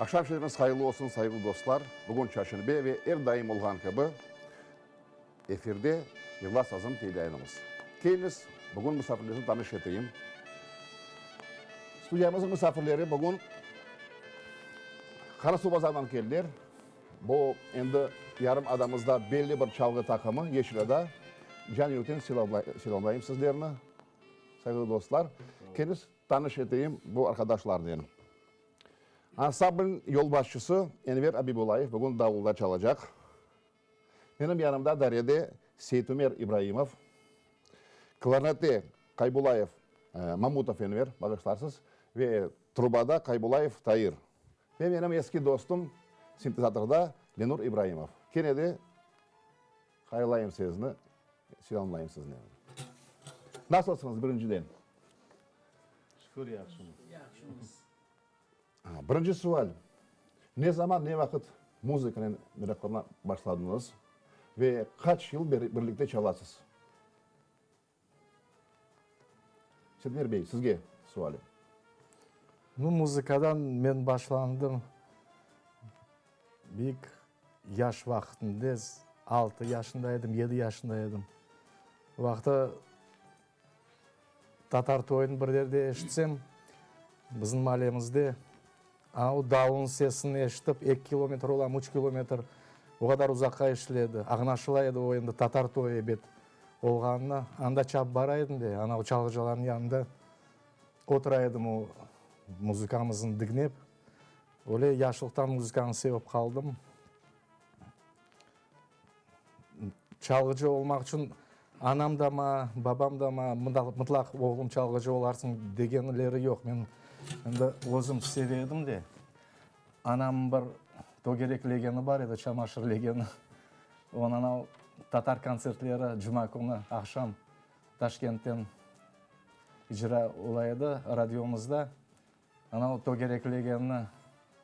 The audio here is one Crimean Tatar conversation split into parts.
Aqşam şerifimiz hayırlı olsun, sayğılı dostlar! Bugün çarşenbe ve er daim olğan kibi efirde Yırla sazım teleyayınımız. Keliñiz, bugün musafirlerimizni tanış eteyim. Studiyamıznıñ musafirleri bugün Qarasuvbazardan keldiler. Bu endi yarım adamızda belli bir çalğı taqımı, Yeşil ada. Can yürekten selâmlayım sizlerni, sayğılı dostlar. Keliñiz, tanış eteyim bu arqadaşlarnen. Ansamblniñ yolbaşçısı Enver Abibullayev bugün davulda çalacaq. Menim yanımda darede Seytumer İbraimov, klarnette Kaybulayev Mamutov Enver, bağışlarsız, ve trubada Kaybulayev Tair. Ve menim eski dostum sintezatorda Lenur İbraimov. Kene de hayırlayım sizni, selâmlayım sizni. Nasılsıñız birinciden? Şükür, yahşımız. Yahşımız. Birinci sual, ne zaman, ne vaqıt muzıkanen meraqlana başladıñız ve qaç yıl birlikte çalasız? Setmer bey, sizge sualim. Nu, muzıkadan men başlandım bik yaş vaqtında, altı yaşında edim, yedi yaşında edim. O vaqıtta Tatar toyunı bir yerde eşitsem, bizim malemizde, ana o davulnıñ sesini eşitip, eki kilometr olam, üç kilometr, o qadar uzaqqa eşitile edi. Añlaşıla edi o endi tatar toyu ebet olğanını. Anda çapıp bara edim de, ana o çalğıcılarnıñ yanında otura edim o muzıkamıznı diñlep. Öyle yaşlıqtan muzıkanı sevip qaldım. Çalğıcı olmaq içün anam da ma, babam da ma, mıtlaq oğlum çalğıcı olarsıñ degenleri yoq. Men endi özüm seve edim de. Anam bir tögerek legeni bar edi, çamaşır legeni. Ondan al tatar kontsertleri cuma künü aqşam Taşkentten icra ola edi radiomızda. Ana o tögerek legenni,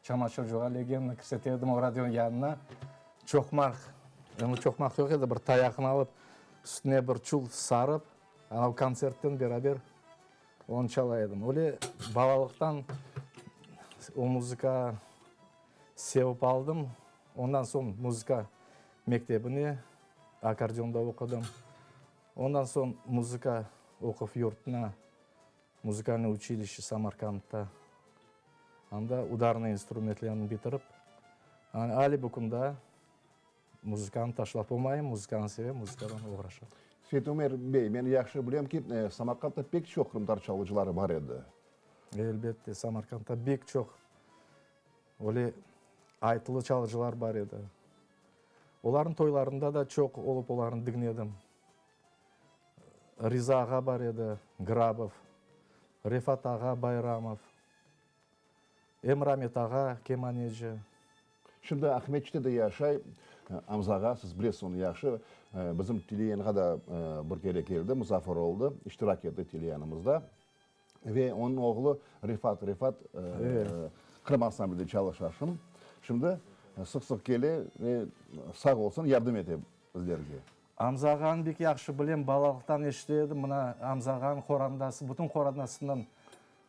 çamaşır cuğa legenni kirsete edim o radionıñ yanına. Çoqmaq, endi çoqmaq yoq edi, bir tayaqnı alıp, üstüne bir çul sarıp, ana o kontsertten beraber onı çala edim. Öyle balalıqtan o muzıka sevip aldım. Ondan soñ muzıka mektebine akkordeonda oqudım. Ondan soñ muzıka oquv yurtuna Muzıkalnıy uçilişçe Samarkandta. Anda udarnıy instrumentlerini bitirip, ali bu kün daa muzıkanı taşlap olmayım, muzıkanı sevem, muzıkadan oğraşam. Seytumer bey, men yahşı bilem ki, Samarkandta pek çoq qırımtatar çalğıcıları bar edi. Elbette, Samarkandta pek çoq öyle aytılı çalğıcılar bar edi. Olarnıñ toylarında da çoq olıp olarnı diñledim. Riza ağa bar edi, Grabov, Refat ağa Bayramov, Emramet ağa kemaneci. Şimdi Aqmescitte de yaşay Amza ağa, siz bilesiz onı yahşı, bizim teleyanğa da bir kere keldi, musafir oldı, iştirak etti teleyanımızda. Ve onıñ oğlu Refat, Refat Qırım ansamblinde çalışa şimdi, sıq-sıq kele ve sağ olsun, yardım ete bizlerge. Amza ağanı bek yahşı bilem, balalıqtan eşite edim, mına Amza ağanıñ qorandası, bütün qorandasından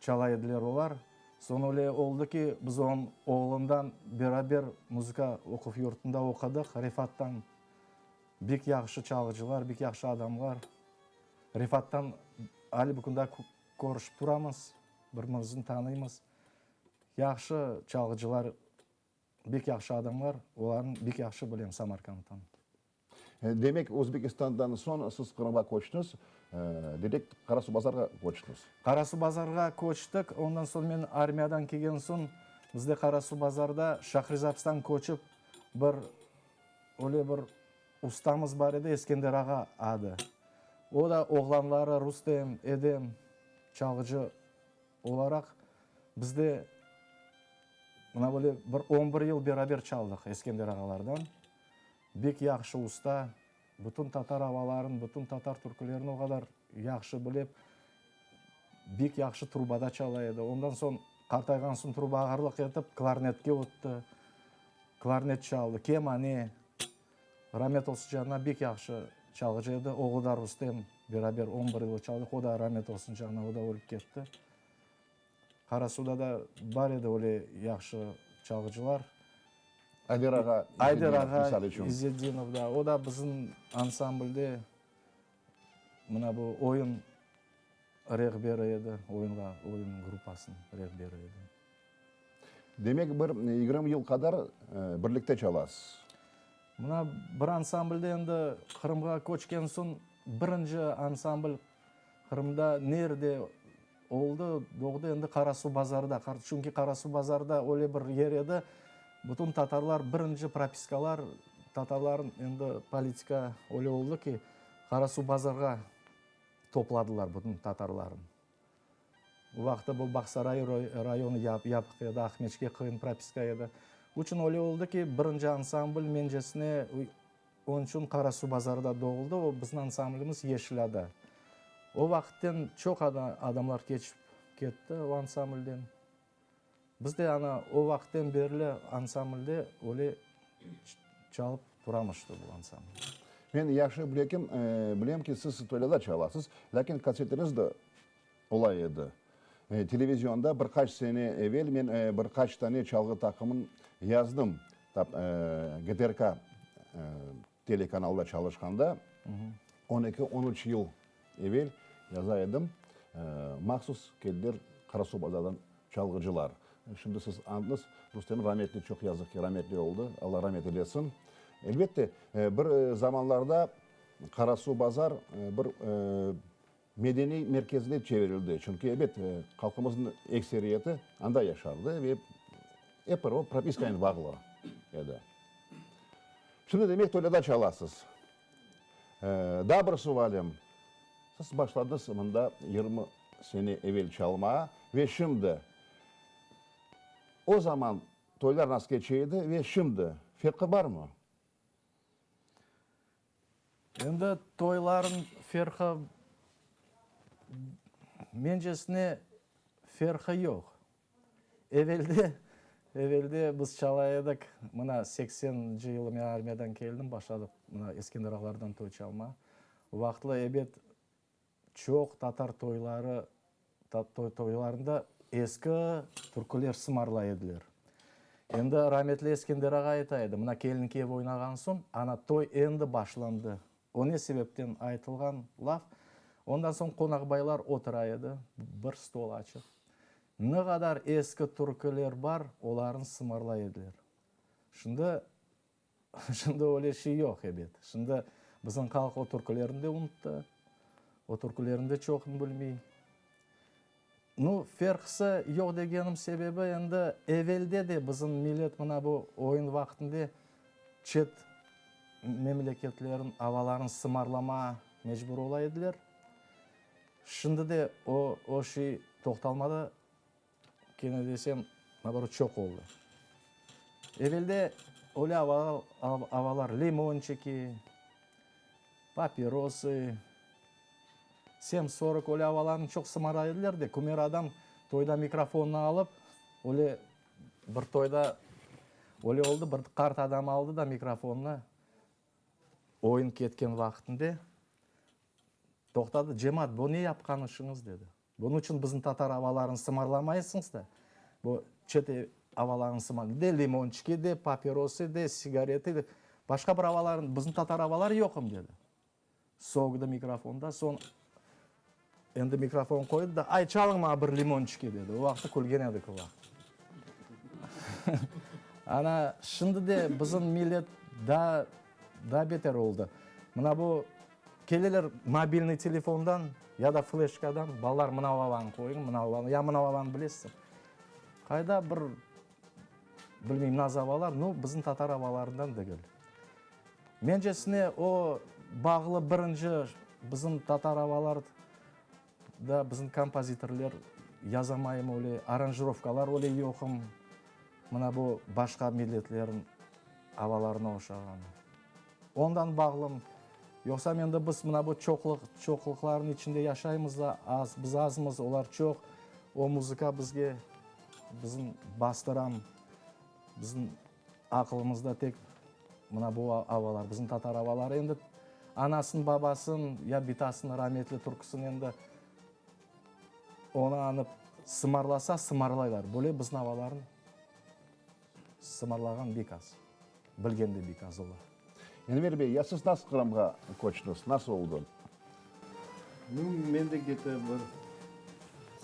çala ediler olar. Soñ öyle oldı ki, biz onıñ oğlundan beraber muzıka oquv yurtunda oqudıq, Refattan. Bek yahşı çalğıcılar, bek yahşı adamlar. Refattan ali bu kün daa körüşip turamız, bir-birimizni tanıymız. Yahşı çalğıcılar, bek yahşı adamlar, olarnı bek yahşı bilem Samarkandtan. Demek, Özbekistandan soñ siz Qırımğa köçtüñiz, direkt Qarasuvbazarğa köçtüñiz. Qarasuvbazarğa köçtik, ondan soñ men armiyadan kelgen soñ, bizde Qarasuvbazarda Şahrizabstan köçip bir öyle bir ustamız bar edi, Eskender ağa adı. O da oğlanları Rustem, Edem çalğıcı olaraq bizde mına böyle bir on bir yıl beraber çaldıq Eskender ağalardan. Bek yahşı usta, bütün tatar avaların, bütün tatar türkülerini o qadar yahşı bilip, bek yahşı trubada çala edi. Ondan soñ qartayğan soñ truba ağırlıq etip, klarnetke ötti, klarnet çaldı, kemane. Ramet olsun canına, bek yahşı çalğıcı edi. Oğlu da Rustem, beraber on bir yıl çaldıq, o da ramet olsun canına, o da ölip ketti. Qarasuvda da bar edi öyle yahşı. çalğıcılar. Ayder ağa Ayder ağa İzzetdinov, da, o da bizim ansamblde mına bu oyun rehberi edi, oyunğa, oyun gruppasınıñ rehberi edi. Demek, bir 20 yıl qadar birlikte çalasız. Mına bir ansamblde endi Qırımğa köçken soñ birinci ansambl Qırımda nerde oldı, doğdı endi Qarasuvbazarda. Çünki Qarasuvbazarda öyle bir yer edi, bütün tatarlar birinci propiskalar tatarların endi politika öyle oldı ki, Qarasuvbazarğa topladılar bütün tatarların. O vaqıtta bu Bağsaray rayonı yapıq edi, Aqmeçke qıyın propiska edi. Uçun öyle oldı ki, birinci ansambl mencesine onıñ içün Qarasuvbazarda doğuldı, o bizim ansamblimiz Yeşilada. O vaqıtten çoq adamlar keçip ketti o ansamblden. Biz de ana o vaqıtten berli ansamblde öyle çalıp turamız işte bu ansamblde. Men yahşı bilekim, bilem ki, siz toylada çalasız, lâkin kontsertleriñiz de ola edi. Televizionda bir qaç sene evel men bir qaç tane çalğı taqımın yazdım, tap GTRK telekanalda çalışqanda, on eki, on üç yıl evel yaza edim, mahsus keldiler Qarasuvbazardan çalğıcılar. Şimdi siz añdıñız, Rustem rametli, çoq yazıq ki, rametli oldı, Alla ramet eylesin. Elbette, bir zamanlarda Qarasuvbazar bir medeniy merkezine çevirildi, çünki, ebet, halqımıznıñ ekseriyeti anda yaşardı ve ep bir o propiskanen bağlı edi. Şimdi, demek, toylada çalasız. Daa bir sualim, siz başladıñız mında 20 sene evel çalmağa ve şimdi, o zaman toylar nasıl keçe edi ve şimdi ferqı barmı? Endi toyların ferqı, mencesine, ferqı yoq. Evelde, evelde biz çala edik, mına sekseninci yılı men armiyadan keldim, başladıq mına Eskender ağalardan toy çalma. O vaqıtlı ebet çoq tatar toyları, toylarında eski türküler sımarlay ediler. Endi rametli Eskender ağa ayta edi, mına kelin-kiyev oynağan soñ, ana toy endi başlandı. O ne sebepten aytılğan laf? Ondan soñ qonaqbaylar otura edi, bir stol açıq. Ne qadar eski türküler bar, olarnı sımarlay ediler. Şimdi, şimdi öyle şey yoq, ebet. Şimdi bizim halq o türkülerni de unuttı, o türkülerni de çoqun bilmey. Nu, ferqısı yoq degenim sebebi, endi evelde de bizim millet mına bu oyun vaqtında çet memleketlerin avalarını sımarlama mecbur ola ediler. Şimdi de o, o şey toqtalmadı, kene desem, naoborot, çoq oldı. Evelde öyle avalar, limonçiki, papirosı, sem sorok öyle avalarnı çoq sımarlay ediler de, kümer adam toyda mikrofonnı alıp, öyle bir toyda öyle oldı, bir qart adam aldı da mikrofonnı, oyun ketken vaqtında toqtadı, Cemaat, bu ne yapqan işiñiz, dedi. Bunıñ içün bizim tatar avalarını sımarlamaysıñız da, bu çet avalarını sımar, de limonçiki, de papirosı, de sigareti, de başqa bir avalarını, bizim tatar avaları yoqım, dedi. Sögdi mikrofonda, soñ endi mikrofon qoydı da, ay, çalıñ maña bir limonçiki, dedi. O vaqıtta külgen edik o vaqıt. Ana, şimdi de bizim millet daa, daa beter oldı. Mına bu Keleler mobilnıy telefondan ya da fleşkadan, balalar mınav avanı qoyıñ, mınav avanı, ya mınav avanı bilesiz. Qayda bir, bilmeyim, naz avalar, nu, bizim tatar avalarından degil. Mencesine, o bağlı birinci bizim tatar avalar da bizim kompozitorlar yazamayım öyle, aranjirovkalar öyle yoqım, mına bu başqa milletlerin avalarına oşağan. Ondan bağlım. Yoqsam endi biz mına bu çoqluq, çoqluqlarnıñ içinde yaşaymız da, az, biz azmız, olar çoq. O muzıka bizge, bizim bastıram, bizim aqılımızda tek mına bu avalar, bizim tatar avaları. Endi anasın, babasın, ya bitasın rametli türküsün endi onı añıp sımarlasa, sımarlaylar. Böyle bizim avaların. Sımarlağan bek az. Bilgen de bek az ola. Enver bey, ya siz nasıl Qırımğa köçtüñiz? Nasıl oldı? Nu, men de gde-to bir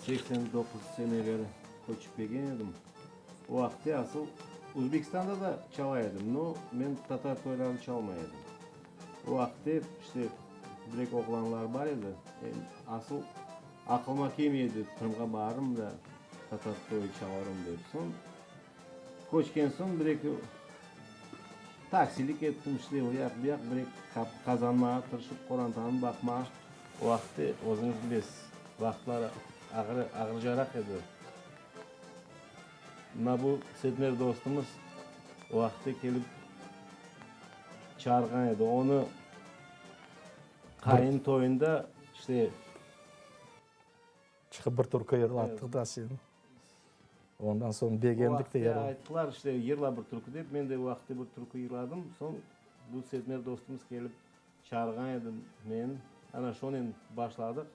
89 seneleri köçip kelgen edim. O vaqıtte asıl Özbekistanda da çala edim, no men tatar toyları çalmay edim. O vaqıtte işte bir-eki oğlanlar bar edi, asıl aqılıma kelmey edi Qırımğa barırım da tatar toyu çalarım dep. Soñ Köçken soñ bir-eki taksilik ettim, işte o yaq, bu yaq, bir-eki qazanmağa tırışıp, qorantanı baqmağa. O vaqıtte, özüñiz bilesiz, vaqıtlar ağır, ağırcaraq edi. Mına bu Setmer dostumız o vaqıtte kelip çağırğan edi. Onı qayın toyunda, işte. Çıqıp bir türkü yırlattıq da sen. Ondan soñ begendik de O vaqıtte ayttılar, işte, yırla bir türkü dep, men de o vaqıtte bir türkü yırladım. Soñ bu Setmer dostumız kelip çağırğan edi meni. Ana şonen başladıq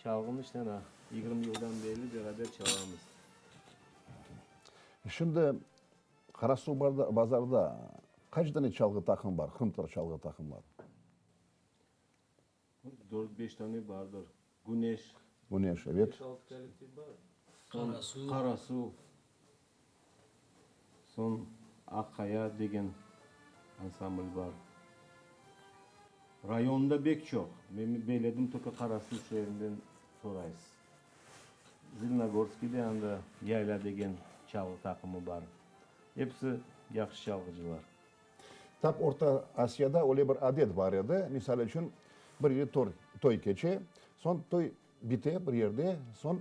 çalğını, işte, ana 20 yıldan berli beraber çalamız. Şimdi Qarasuvbazarda qaç dane çalğı taqım bar, qırımtatar çalğı taqımları? Dört-beş tane bardır. Güneş. Güneş, evet. Beş-altı kollektiv bar. Soñ Qarasuv. Soñ Aq-Qaya degen ansambl bar. Rayonda bek çoq. Men beyledim tolko Qarasuv şeerinden soraysız. Zelenogorskiyde anda Yayla degen çalğı taqımı bar. Episi yahşı çalğıcılar. Tap Orta Asiyada öyle bir adet bar edi, misal içün, bir yerde tor, toy keçe, soñ toy bite bir yerde, soñ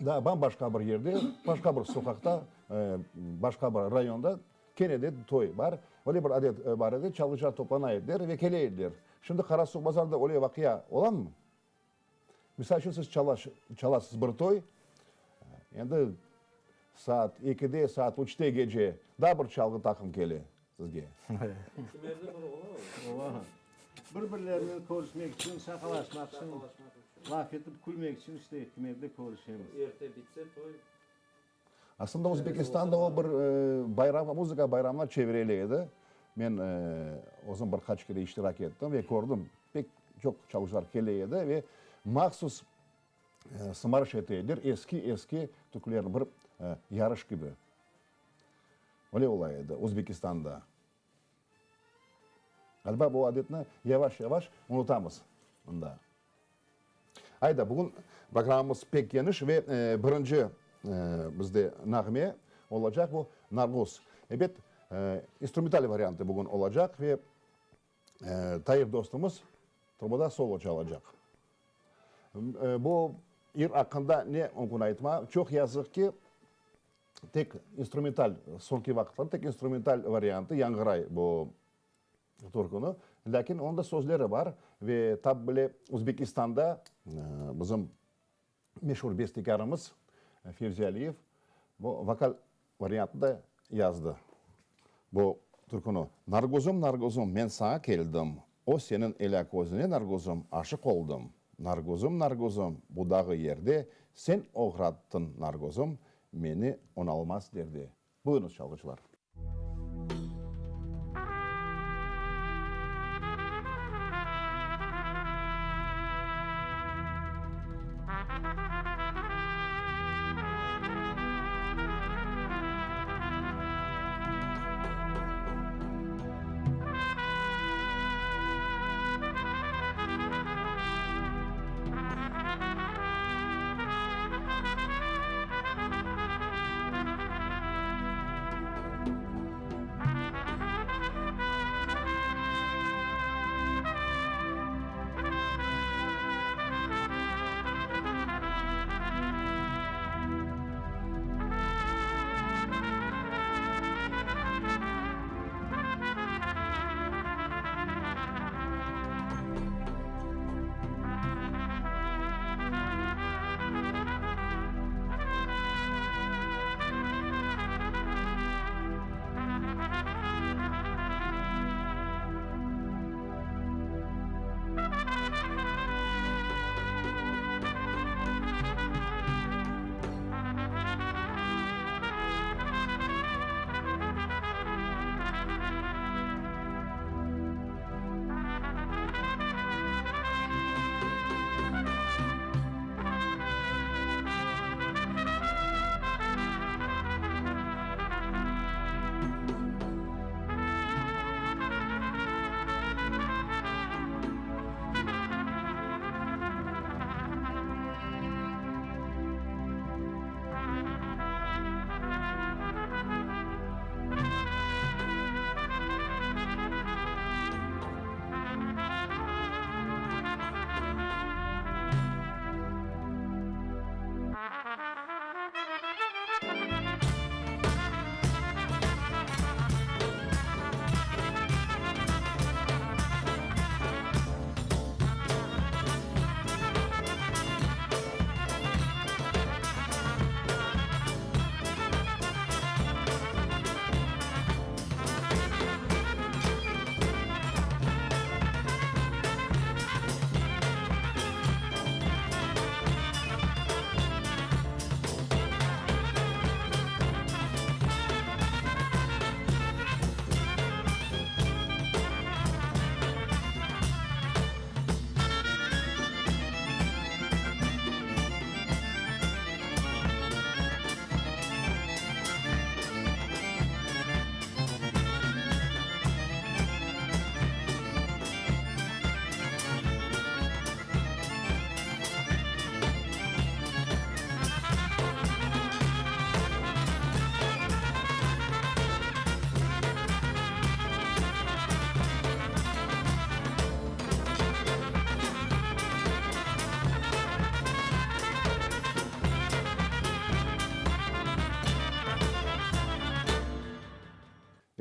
daa bam-başqa bir yerde, başqa bir soqaqta, başqa bir rayonda kene de toy bar. Öyle bir adet bar edi, çalğıcılar toplana ediler ve kele ediler. Şimdi Qarasuvbazarda öyle vaqia olamı? Misal içün, siz çalasız bir toy, endi saat ekide, saat üçte gece daa bir çalğı taqım kele sizge. Kimerde bir ola. Ola. Bir-birlerinen körüşmek içün, şaqalaşmaq içün, laf etip külmek içün işte kimerde körüşemiz. Erte bitse toy. Aslında Özbekistanda o bir bayram, muzıka bayramına çevirele edi. Men özüm bir qaç kere iştirak ettim ve kördim, pek çoq çalğıcılar kele edi ve mahsus sımarış ete ediler eski-eski türkülerni, bir yarış kibi. Öyle ola edi Özbekistanda. Ğaliba bu adetni yavaş-yavaş unutamız mında. Ayda, bugün programmamız pek geniş ve birinci bizde nağme olacaq, bu Narguz. Ebet, instrumental variantı bugün olacaq ve Tair dostumız trubada solo çalacaq. Bu yır aqqında ne mümkün aytma, çoq yazıq ki, tek instrumental, soñki vaqıtlarda tek instrumental variantı yañğıray bu türküni. Lâkin onda sözleri bar ve tap bile Özbekistanda bizim meşur bestekârımız Fevzi Aliyev bu vokal variantını da yazdı bu türküni. Narguzım, Narguzım, men saña keldim, o seniñ elâ közüne, Narguzım, aşıq oldım. Narguzım, Narguzım, bu dağı yerde sen oğrattıñ, Narguzım, meni onalmaz derde. Buyurıñız, çalğıcılar.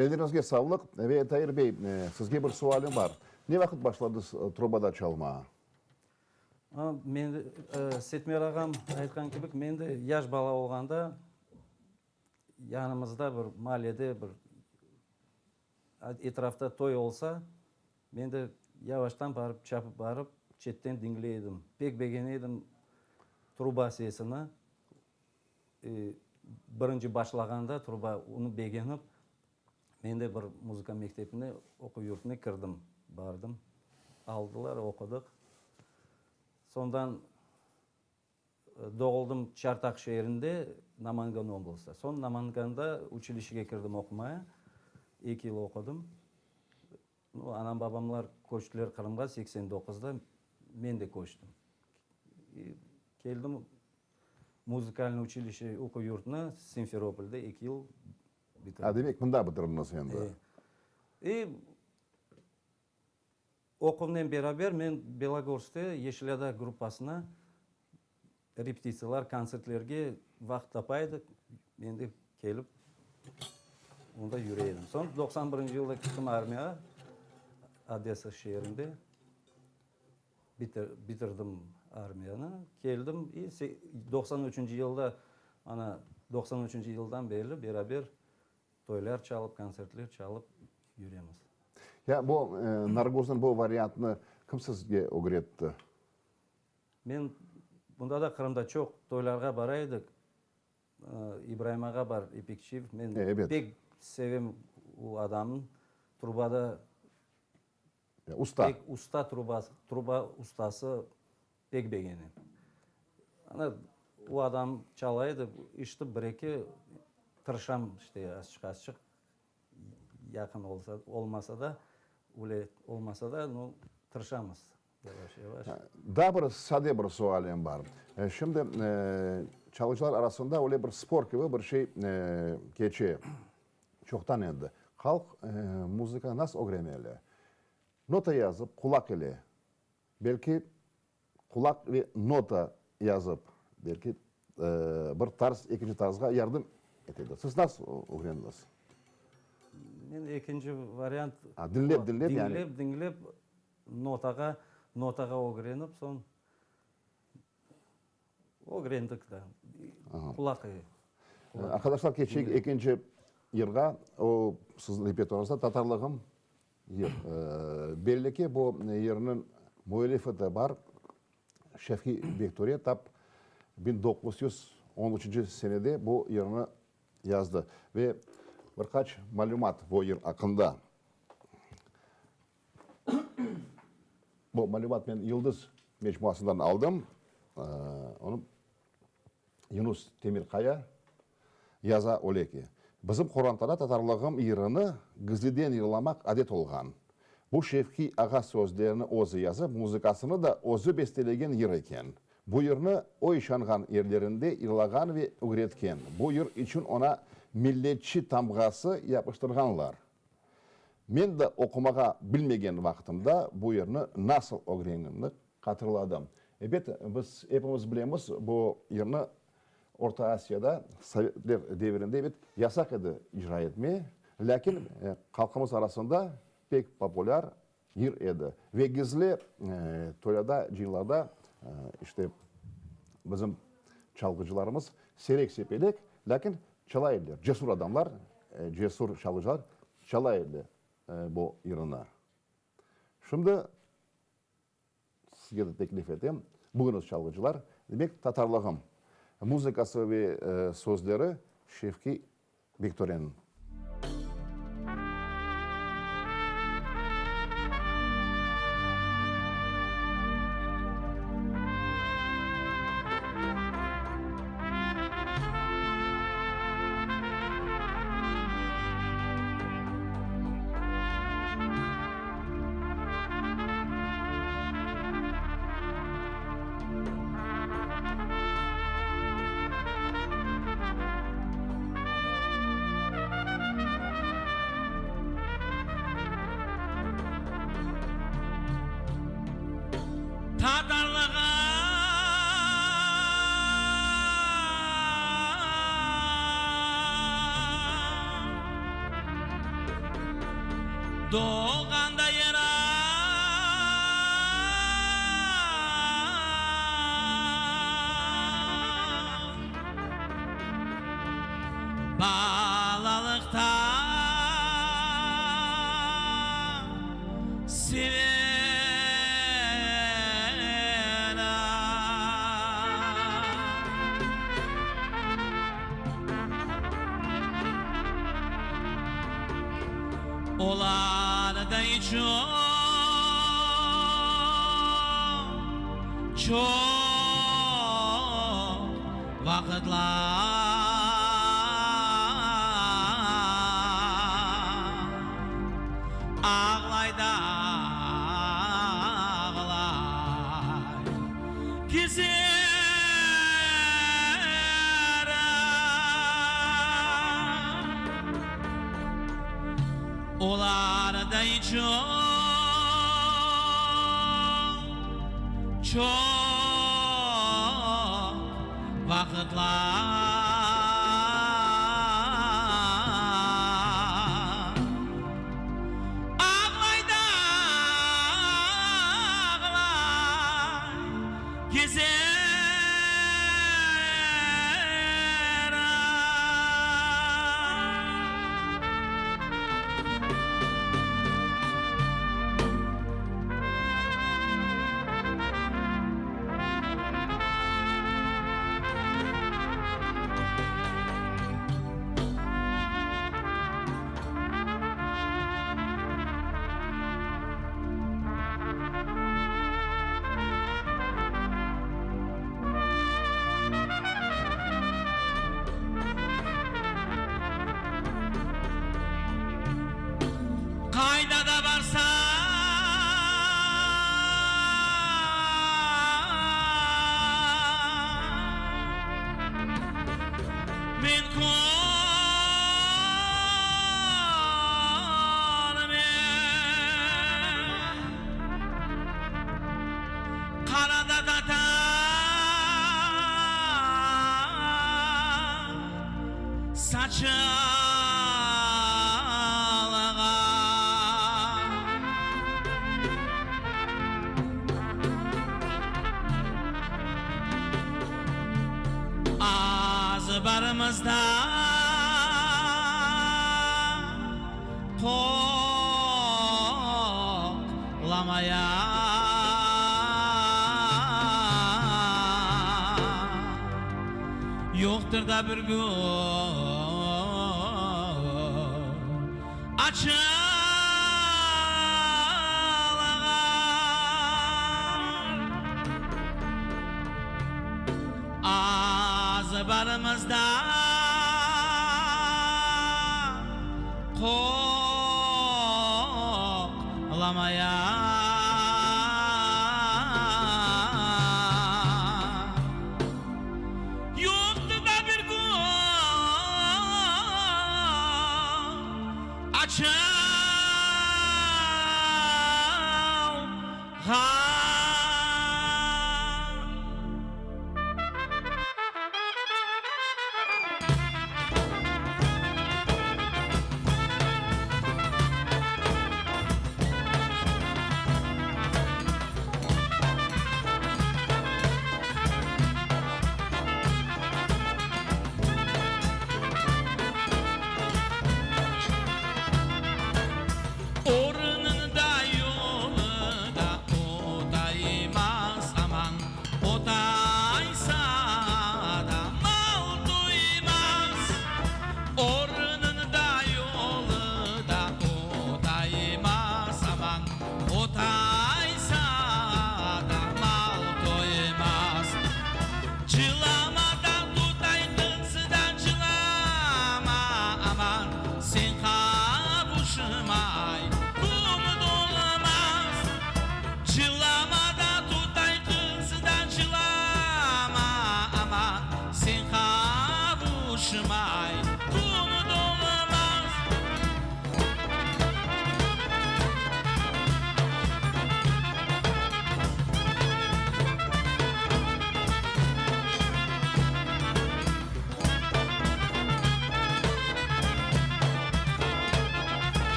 Elleriñizge savlıq. Ve Tair bey, sizge bir sualim bar. Ne vaqıt başladız trubada çalmağa? Men, Setmer ağam aytqan kibi, men de yaş bala olğanda yanımızda bir mallede bir etrafta toy olsa, men de yavaştan barıp, çapıp barıp, çetten diñley edim. Pek begene edim truba sesini. Birinci başlağanda truba, onı begenip, men de bir muzıka mektebine, oquv yurtuna kirdim, bardım. Aldılar, oqudıq. Soñdan doğuldım Çartaq şeerinde, Namangan oblastı. Soñ Namanganda uçilişege kirdim oqumaya, eki yıl oqudım. Anam-babamlar köçtiler Qırımğa 89-da, men de köçtim. Keldim muzıkalnıy uçilişe, oquv yurtuna Simferopolde eki yıl bitirdim. A, demek, mında bitirdiñiz endi. E. Oquvnen beraber men Belogorskte Yeşil Ada gruppasına repetitsiyalar, kontsertlerge vaqıt tapa edik, men de kelip onda yüre edim. Soñ 91 yılda kettim armiyağa, Odessa şeerinde bitirdim armiyanı, keldim i 93 yılda, ana 93 yıldan berli beraber Toylar çalıp, kontsertler çalıp yüremiz. Ya bu Narguznıñ bu variantını kim sizge ögretti? Men bunda da Qırımda çoq toylarğa bara edik. İbraim ağa bar, İpekçiyev. Men pek sevem o adamnı. Trubada Usta. Pek usta truba ustası pek begenem. Ana o adam çala edi, işitip bir-eki tırışam işte azçıq-azçıq, yaqın olsa, olmasa da, öyle olmasa da, no, tırışamız yavaş-yavaş. Daa bir sade bir sualim bar. Şimdi çalğıcılar arasında öyle bir spor kibi bir şey keçe. Çoqtan endi. Halq muzıkanı nasıl ögrenmeli? Nota yazıp, qulaq ile, belki qulaq ve nota yazıp, belki bir tarz ekinci tarzğa yardım etedi. Siz nasıl ögrendiñiz? Men ekinci variant. A, diñlep, diñlep yani. Diñlep, diñlep, notağa, notağa ögrenip, soñ Ögrendik da. Qulaq iyi. Arqadaşlar, keçeyik ekinci yırğa. O, siziñ repertuarıñızda Tatarlığım yır. Belli ki, bu yırnıñ müellifi de bar, Şevkiy Bektore tap 1913 senede bu yırnı yazdı. Ve bir qaç malümat bu yır aqqında. Bu malümat men Yıldız mecmuasından aldım. Onı Yunus Temirqaya yaza öyle ki, Bizim qorantada tatarlığım yırını gizliden yırlamaq adet olğan. Bu Şevkiy ağa sözlerini özü yazıp, muzıkasını da özü bestelegen yır eken. Bu yırnı o işanğan yerlerinde yırlağan ve ögretken. Bu yır içün oña milletçi tamğası yapıştırğanlar. Men de oqumağa bilmegen vaqtımda bu yırnı nasıl ögrengenimni hatırladım. Ebet, biz epimiz bilemiz, bu yırnı Orta Asiyada sovetler devirinde, ebet, yasaq edi icra etme, lâkin halqımız arasında pek populâr yır edi. Ve gizli toylarda, cıyınlarda, işte, bizim çalğıcılarımız serek-sepelek, lâkin çala ediler. Cesur adamlar, cesur çalğıcılar çala ediler bu yırını. Şimdi sizge de teklif etem, buyurıñız çalğıcılar. Demek, Tatarlığım muzıkası ve sözleri Şevkiy Bektoreniñ. Doğğanda yer Balalıqta sevenim. Olar da içün çoq vaqıtlar Ağlay da ağlay gezerim. Olar da içün çoq vaqıtlar Ağlay da ağlay gezerim. Qayda da barsam. Men körmem Qara da tatar saçılğan. Azbarımızda qoqlamaya Yoqtır da bir gül açılğan. Azbarımızda qoqlamaya Yoqtır da bir gül açılğan.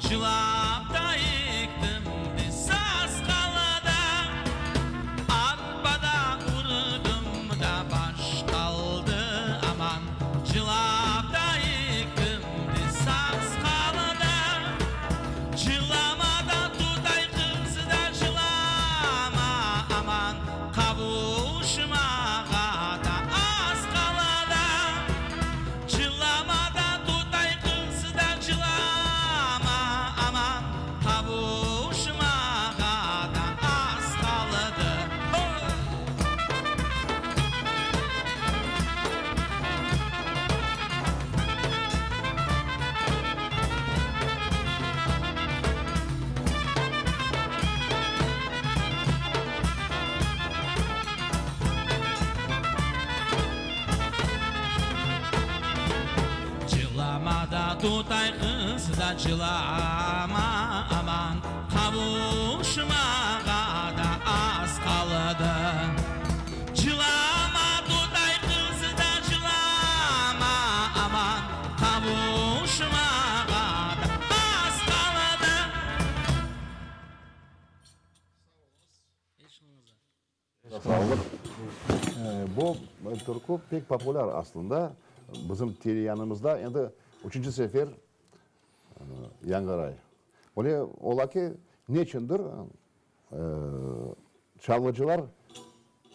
Cılap da ektim de saz qaldı. Arpada urdım da baş qaldı, aman. Cılap da ektim de saz qaldı. Cılama da tutay qız da cılama, aman. Qavuşmağa da az qaldı. Cılama da tutay qız da cılama, aman. Qavuşmağa da az qaldı. Cılama da tutay qız da cılama, aman. Qavuşmağa da az qaldı. Cılama tutay qız da cılama, aman. Qavuşmağa da az qaldı. Sağ olun. Bu türkü pek populâr aslında. Bizim teleyanımızda endi üçünci sefer yañğıray. Öyle ola ki, neçündir çalğıcılar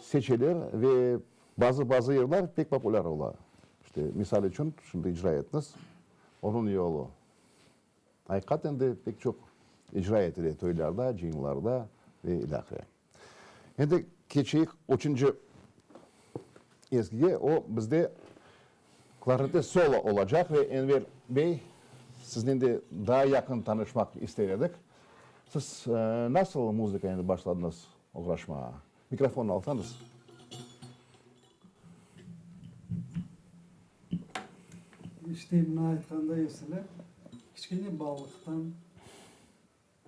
seçeler ve bazı-bazı yırlar pek populâr ola. İşte, misal içün, şimdi icra ettiñiz, Onıñ yolu. Aqiqaten de pek çoq icra etile toylarda, cıyınlarda ve ilâhre. Endi keçeyik üçünci ezgige, o bizde klarnette solo olacaq ve Enver bey, siznen de daa yaqın tanışmaq ister edik. Siz nasıl muzıka endi başladıñız oğraşmağa? Mikrofonnı alsañız. İşte, mına aytqanda esile, kiçkene balalıqtan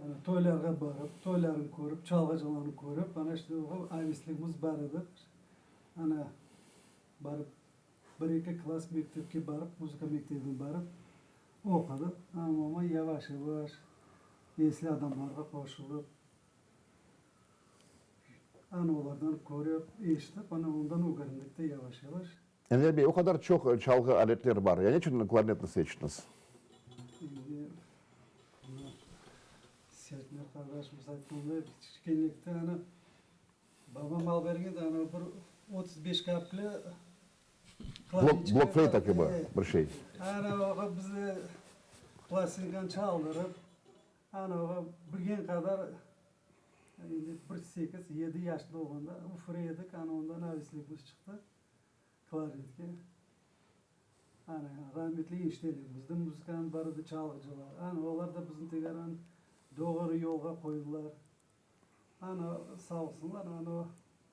ana toylarğa barıp, toylarnı körip, çalğıcılarnı körip, ana işte o avesligimiz bar edi. Ana barıp, bir-eki klass mektepke barıp, muzıka mektebine barıp oqudıq. Amma yavaş-yavaş esli adamlarğa qoşulıp, ana olardan körip, eşitip, ana ondan ögrendik de yavaş-yavaş. Enver bey, o qadar çoq çalğı aletleri bar, ya neçün klarnetni seçtiñiz? Endi bunı Sertmer qardaşımız aytqanday, kiçkenlikte ana babam alıp bergen edi, ana bir 35 kapli Blok, blok fleyta kibi bir şey. Ana oğa bizni plastinkanı çaldırıp, ana oğa bilgen qadar endi bir sekiz, yedi yaşında olğanda üfürey edik, ana ondan avesligimiz çıqtı. Klarnetke. Ana, rametli eniştelerimiz de muzıkant bar edi, çalğıcılar. Ana, olar da bizni tegaran doğru yolğa qoydılar. Ana, sağ olsunlar, ana,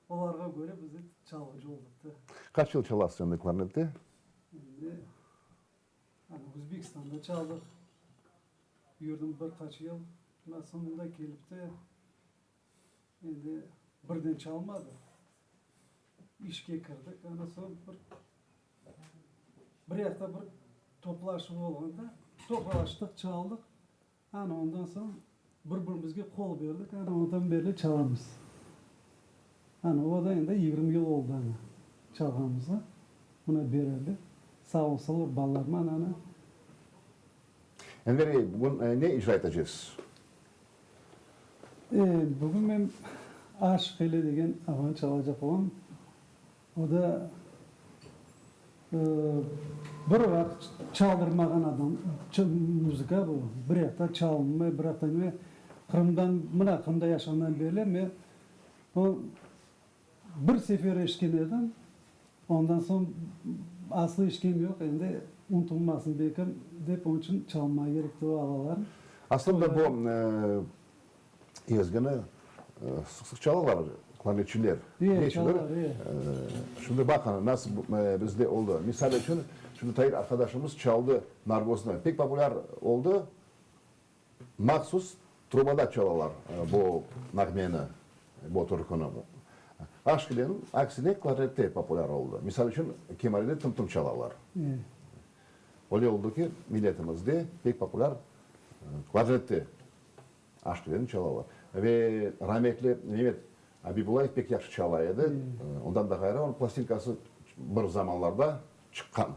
olarğa köre biz de çalğıcı oldıq da. Qaç yıl çalasız endi klarnette? Endi, ana, Özbekistanda çaldıq. Yürdim bir qaç yıl. Mına soñunda kelip de, Endi birden çalmadı. İşke kirdik. Ondan soñ bir bir yaqta bir toplaşuv olğanda toplaştıq, çaldıq. Ana ondan soñ bir-birimizge qol berdik. Ana ondan berli çalamız. Ana o da endi 20 yıl oldı ana çalğanımızğa. Mına beraber. Sağ olsunlar balalarım ana, ana. Enver bey, bugün ne icra eteceksiz? Bugün men Aşıq ile degen avanı çalacaq olam. O da bir vaqıt çaldırmağan adam, muzıka bu, bir yaqta çalınmay, bir yaqta neme. Qırımdan, mına Qırımda yaşağandan berli men o bir sefer eşitken edim, ondan soñ aslı eşitkenim yoq, endi unutılmasın belkim dep, onıñ içün çalınmağa kerekti o avalar. Aslında bu ezgini sıq-sıq çalalar klarnetçiler. E, çalalar, e. Şimdi baqın, nasıl bizde oldı. Misal içün, şimdi Tair arqadaşımız çaldı Nargoznı. Pek populâr oldı. Mahsus trubada çalalar bu nağmeni, bu türküni. Aşq ileniñ aksine klarnette populâr oldı. Misal içün, kemarede tım-tım çalalar. Öyle oldı ki, milletimizde pek populâr. Kvartette aşkelen çalalar. Ve rametli Memet Abibullayev pek yahşı çala edi. Ondan da ğayrı, onıñ plastinkası bir zamanlarda çıqqan.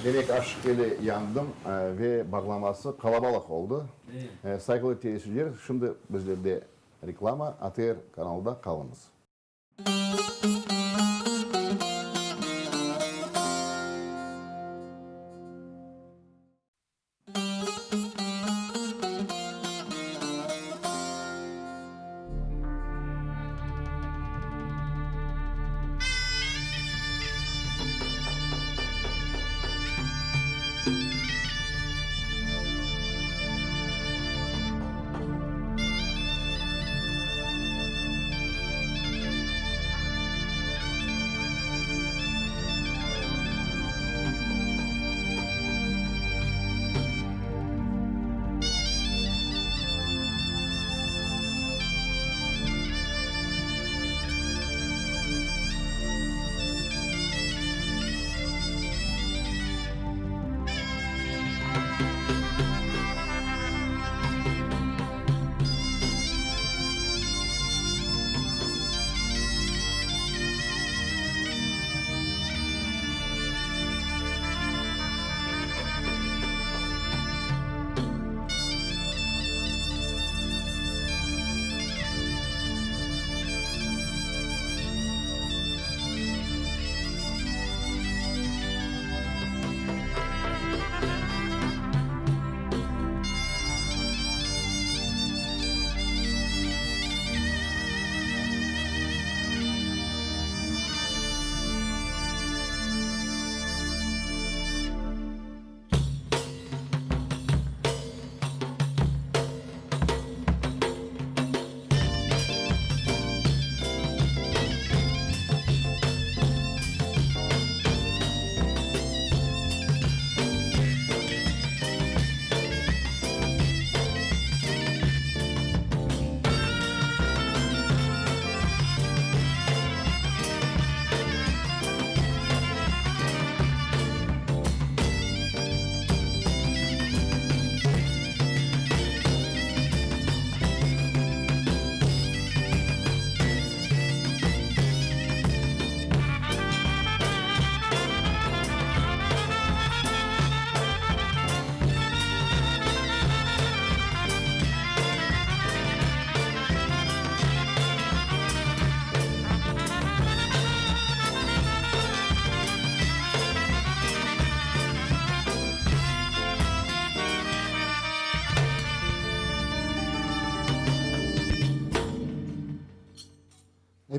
Demek, Aşıq ile yandım ve bağlaması qalabalıq oldı. Sayğılı teyirciler, şimdi bizlerde reklama, ATR kanalında qalıñız.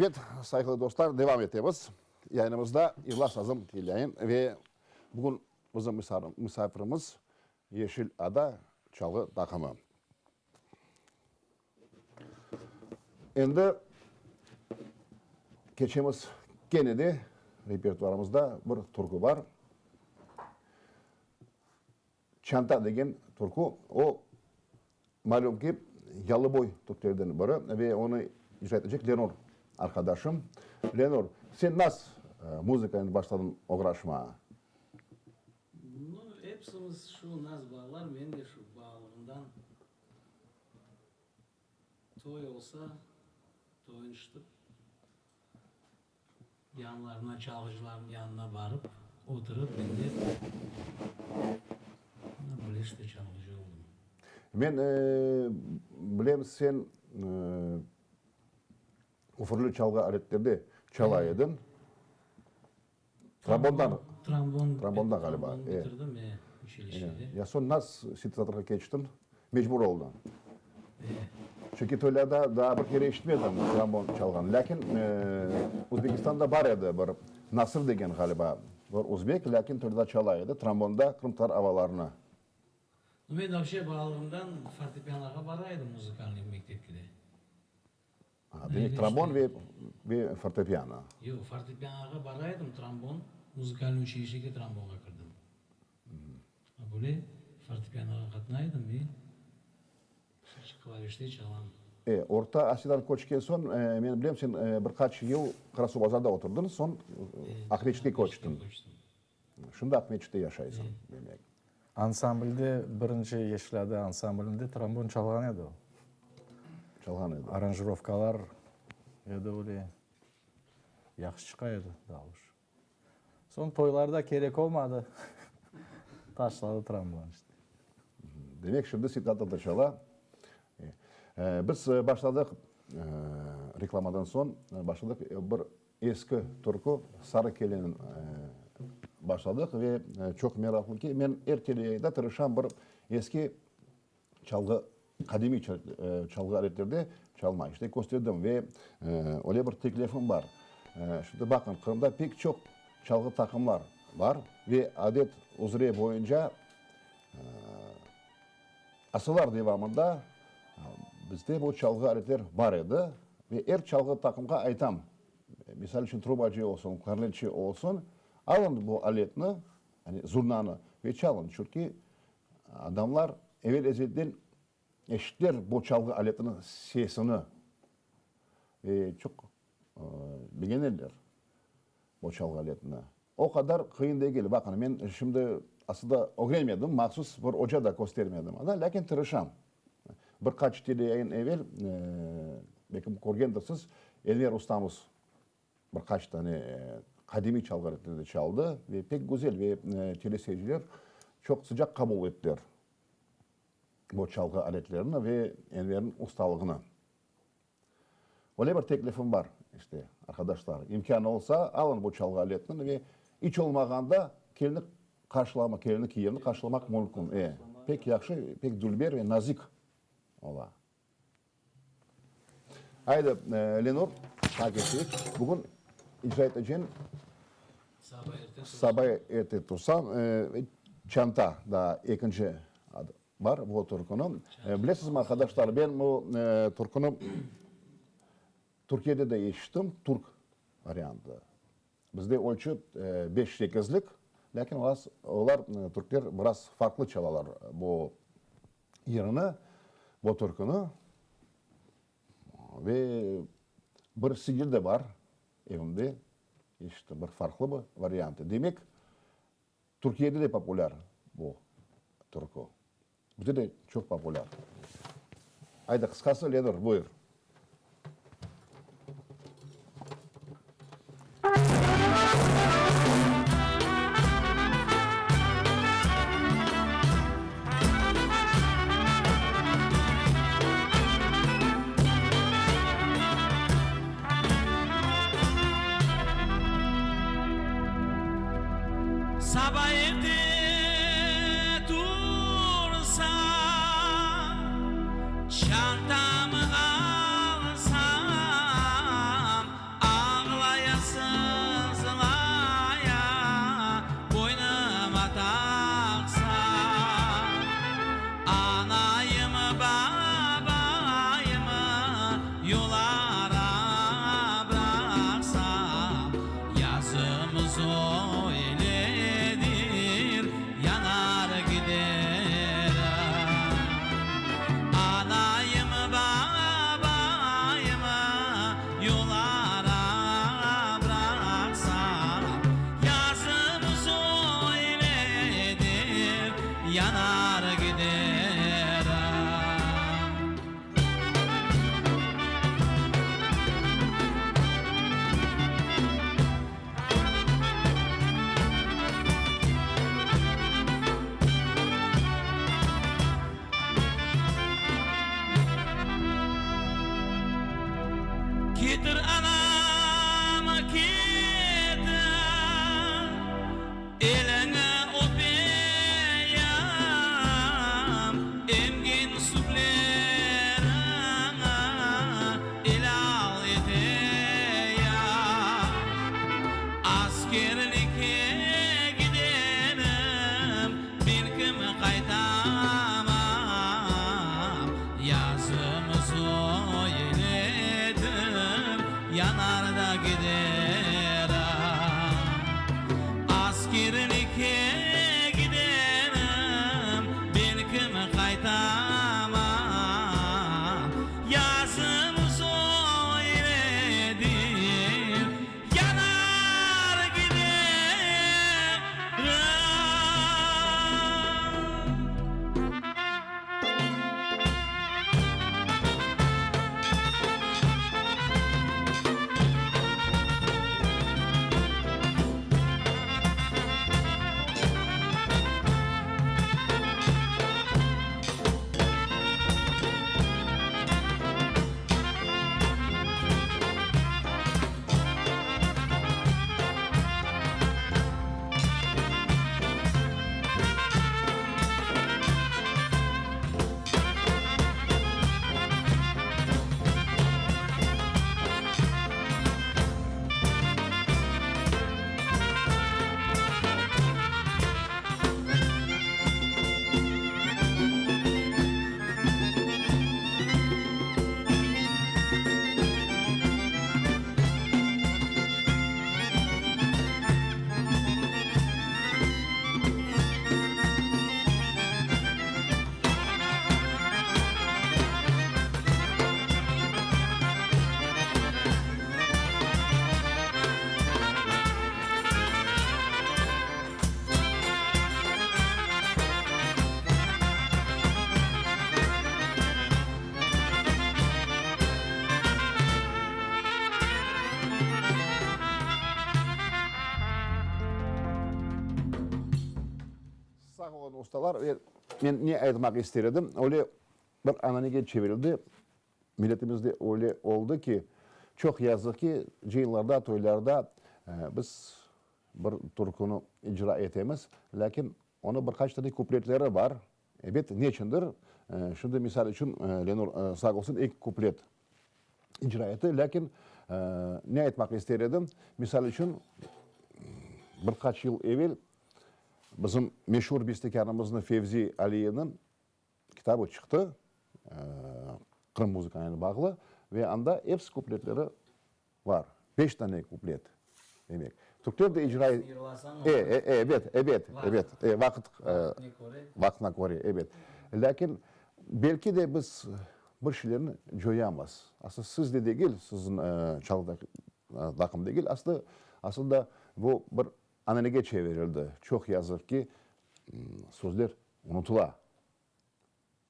Ebet, sayğılı dostlar, devam etemiz. Yayınımızda İhlas Azım Tillâin ve bugün bizim misafirimiz Yeşil Ada çalğı taqımı. Endi keçemiz kene de repertuarımızda bir türkü bar. Çanta degen türkü, o, malüm ki, yalıboy türklerden biri ve onı icra etecek Lenur arqadaşım. Lenur, sen nas muzıkanen başladıñ oğraşmağa? Nu, epsimiz şu nas balalar, men de şu balalığımdan toy olsa, toyunıştıp, Yanlarına, çalğıcılarnıñ yanına barıp, oturıp diñlep, mına böyle işte çalğıcı oldım. Men bilem, sen üfürli çalğı aletlerde çala ediñ. Trombondan. Trombon. Trombonda ğaliba. Trombon bitirdim, e, uçilişede. Ya soñ nas sintezatorğa keçtiñ? Mecbur oldıñ. Çünki toylarda daa bir kere eşitmedim trombon çalğanını. Lâkin Özbekistanda bar edi bir Nasır degen ğaliba bir özbek, lâkin toylarda çala edi trombonda qırımtatar avalarını. Men vapşe balalığımdan fortepianoğa bara edim muzıkalnıy mektepke de. Demek trombon ve ve fortepiano. Yoq, fortepianoğa bara edim, trombon, muzıkalnıy uçilişege trombonğa kirdim. Böyle fortepianoğa qatnay edim ve klavişte çalam. E, Orta Asiyadan köçken soñ, men bilem, sen bir qaç yıl Qarasuvbazarda oturdıñ, soñ Aqmescitke köçtiñ. Şimdi Aqmescitte yaşaysıñ, demek. Ansamblde, birinci Yeşil Ada ansamblinde trombon çalğan edi o. Çalğan edi. Aranjirovkalar edi öyle, yahşı çıqa edi davuş. Soñ toylarda kerek olmadı, taşladı trombon işte. Demek, şimdi sintezatörde çala. Biz başladıq, reklamadan soñ başladıq bir Eski türkü Sarı kelinen başladıq ve çoq meraqlı ki, men er teleyayında tırışam bir eski çalğı, qadimiy çalğı aletlerde çalma. İşte kösterdim ve öyle bir teklifim bar. Şimdi baqıñ, Qırımda pek çoq çalğı taqımlar bar ve adet üzre boyunca asırlar devamında bizde bu çalğı aletler bar edi ve er çalğı taqımğa aytam, Misal içün, trubacı olsun, klarnetçi olsun, alıñ bu aletni, yani zurnanı ve çalıñ. Çünki adamlar evel-ezelden eşitler bu çalğı aletiniñ sesini ve çoq begenerler bu çalğı aletini. O qadar qıyın degil. Baqıñ, men şimdi aslında ögrenmedim, mahsus bir oca da köstermedi maña, lâkin tırışam. Bir qaç teleyayın evel, belki körgendirsiz, Enver ustamız bir qaç tane qadimiy çalğı aletlerinde çaldı ve pek güzel ve teleseyirciler çoq sıcaq qabul ettiler bu çalğı aletlerini ve Enverniñ ustalığını. Öyle bir teklifim bar, işte, arqadaşlar, imkân olsa, alıñ bu çalğı aletini ve iç olmağanda kelini qarşılama, kelini, kiyevni qarşılamaq mümkün. E, pek yahşı, pek dülber ve nazik ola. Aydı, Lenur, saña keçeyik. Bugün icra eteceñ Saba erte tursam, çanta, daa ekinci adı. Bar bu türküni. Bilesizmi, arqadaşlar, ben bu türküni Türkiyede de eşittim, türk variantı. Bizde ölçü beş sekizlik, lâkin olar, türkler biraz farqlı çalalar bu yırnı, bu türküni. Ve bir CD de bar evimde, eşittim, bir farqlı bir variantı. Demek, Türkiyede de populâr bu türkü. Bizde de çoq populâr. Ayda, qısqası, Lenur, buyur. Saba erte tursam, çantamı alsam. Yazımız öyledir, yanar gider. Anayım, babayım yollara bıraqsam, Yazımız öyledir, yanar gider. Ketir anam, ketir, eliñi öpeyim, Emgen sütleriñi elâl eteyim. Askerlikke giderim, belkim qaytamam, Yazımız öyledir, yanar da giderim. Askerlikke giderim, belkim qaytamam, Yazımız öyledir, yanar giderim. Sağ olun, ustalar. Ve men ne aytmaq ister edim, öyle bir ananege çevirildi, milletimizde öyle oldı ki, çoq yazıq ki, cıyınlarda, toylarda biz bir türküni icra etemiz, lâkin onı bir qaç tane kupletleri bar. Ebet, neçündir, şimdi misal içün Lenur sağ olsun eki kuplet icra etti, lâkin ne aytmaq ister edim, misal içün bir qaç yıl evel Bizim meşur bestekârımıznı Fevzi Aliyevniñ kitabı çıqtı, Qırım muzıkanen bağlı, ve anda episi kupletleri bar. Beş tane kuplet, demek. Türkler de icra E, e, ebet, ebet, ebet, e, vaqıt, vaqtına köre, ebet. Lâkin belki de biz bir şeylerni coyamız. Aslı siz de degil, siziñ çalğı taqım degil, aslı, aslı da bu bir Ananege çevirildi. Çoq yazıq ki, sözler unutıla.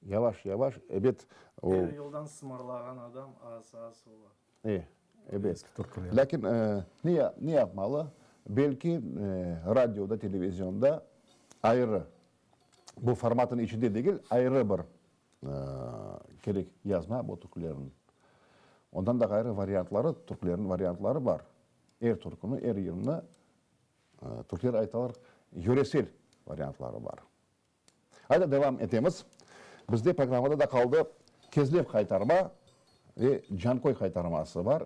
Yavaş-yavaş, ebet, o. Er yoldan sımarlağan adam az-az ola. E, ebet. Lâkin ne, ne yapmalı? Belki radioda, televizionda ayrı, bu formatnıñ içinde degil, ayrı bir kerek yazma bu türkülerniñ. Ondan da ğayrı variantları, türkülerniñ variantları bar. Er türküni, er yırnı, türkler aytalar, yöresel variantları bar. Ayda devam etemiz. Bizde programmada da qaldı Kezlev qaytarma ve Canköy qaytarması bar.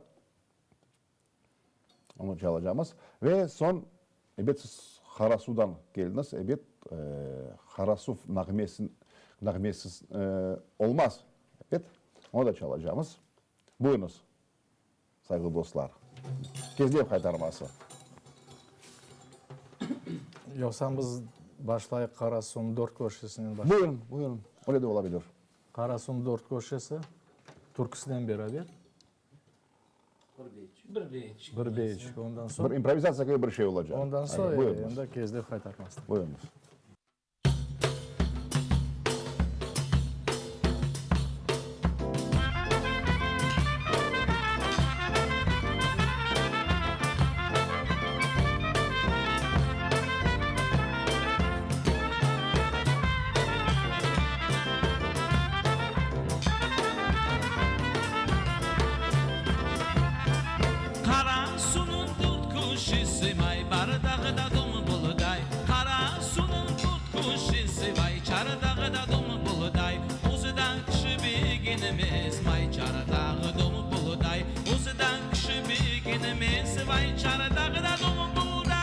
Onı çalacamız. Ve soñ, ebet, siz Qarasuvdan keldiñiz, ebet, Qarasuv nağmesi, nağmesiz olmaz. Ebet, onı da çalacamız. Buyurıñız. Sayğılı dostlar, Kezlev qaytarması. Yoqsa biz başlayıq Qarasuvnıñ dört köşesinen başlayıq. Buyurın, buyurın, öyle de olabilir. Qarasuvnıñ dört köşesi türküsinen beraber. Bir beyitçik. Bir beyitçik. Bir beyitçik. Ondan soñ. Bir improvizatsiya kibi bir şey olacaq. Ondan soñ endi Kezlev qaytarması. Buyurıñız. Qara suvnıñ dört köşesi vay, bardağda dombulıday. Qara suvnıñ dört köşesi vay, çardağda dombulıday. Özüden kişi begenmez vay, çardağı dombulıday. Özüden kişi begenmez vay, çardağda dombulıday.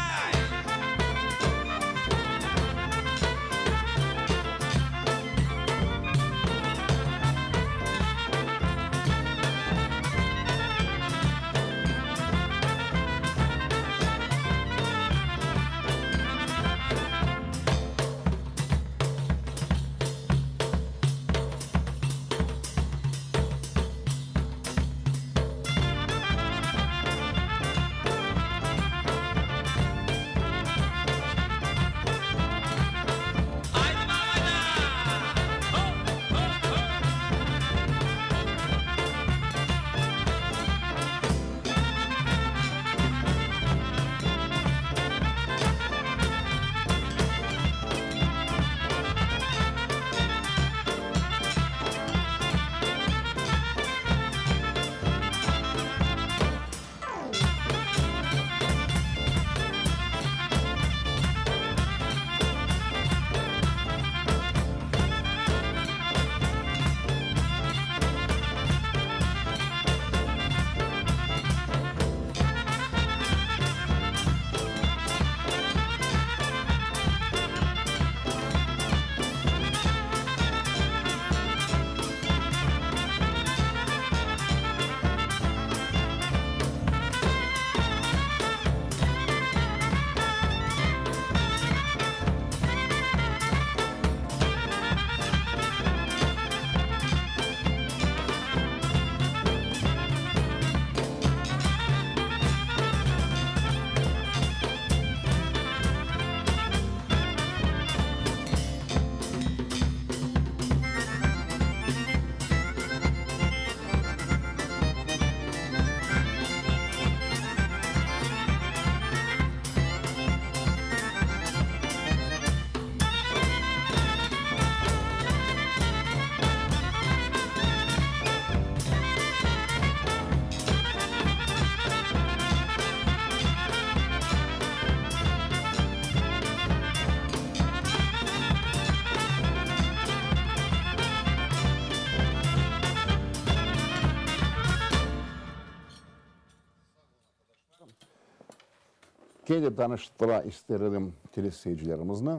Kene tanıştıra ister edim teleseyircilerimizni.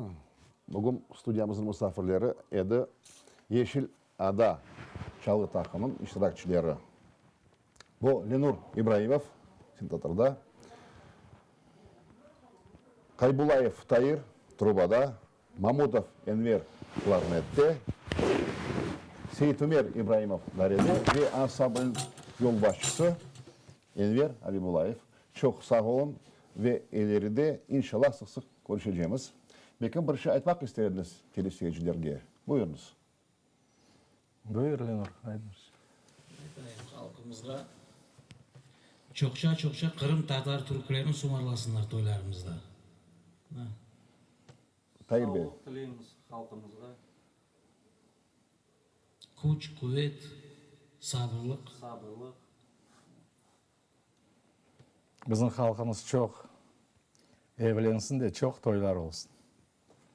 Bugün studiyamıznıñ musafirleri edi Yeşil ada çalğı taqımınıñ iştirakçileri. Bu Lenur İbraimov, sintatorda, Qaybullayev Tair, trubada, Mamutov Enver, klarnette, Seytumer İbraimov, darede ve ansamblniñ yolbaşçısı Enver Abibullayev. Çoq sağ oluñ ve ileride inşallah sıq-sıq körüşecemiz. Belkim bir şey aytmaq ister ediñiz teleseyircilerge? Buyurıñız. Buyur, Lenur, aytıñız. Aytayım, halqımızğa çoqça-çoqça qırımtatar türkülerini sumarlasınlar toylarımızda. Tair bey. Sağlıq tileymiz halqımızğa. Küç, quvet, sabırlıq. Sabırlıq. Bizim halqımız çoq evlensin de, çoq toylar olsun.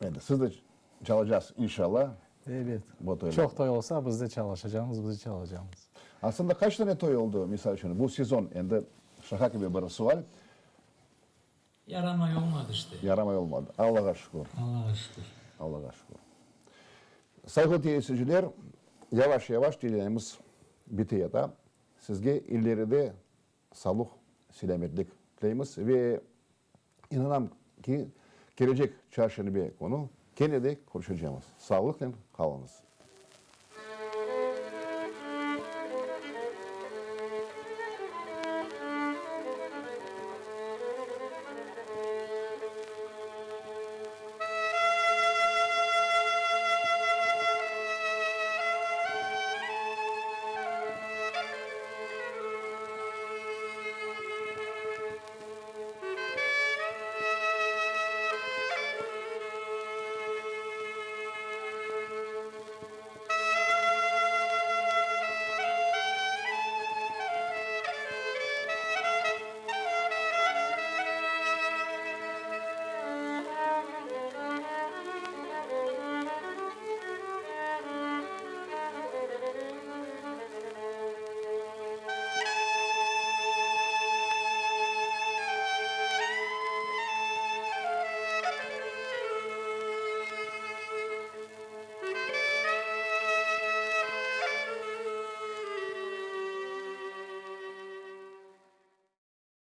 Endi siz de çalacaqsız inşallah. Ebet. Bu toylarda. Çoq toy olsa, biz de çalışacağımız, biz de çalacağımız. Aslında qaç tane toy oldı, misal içün, bu sezon? Endi şaqa kibi bir sual. Yaramay olmadı işte. Yaramay olmadı. Allağa şükür. Allağa şükür. Allağa şükür. Sayğılı teyisiciler, yavaş-yavaş yayınımız biteyata. Sizge ileride sağlıq, selâmetlik tileymiz ve inanam ki, Kelecek çarşenbe künü kene de körüşecemiz. Sağlıqnen qalıñız.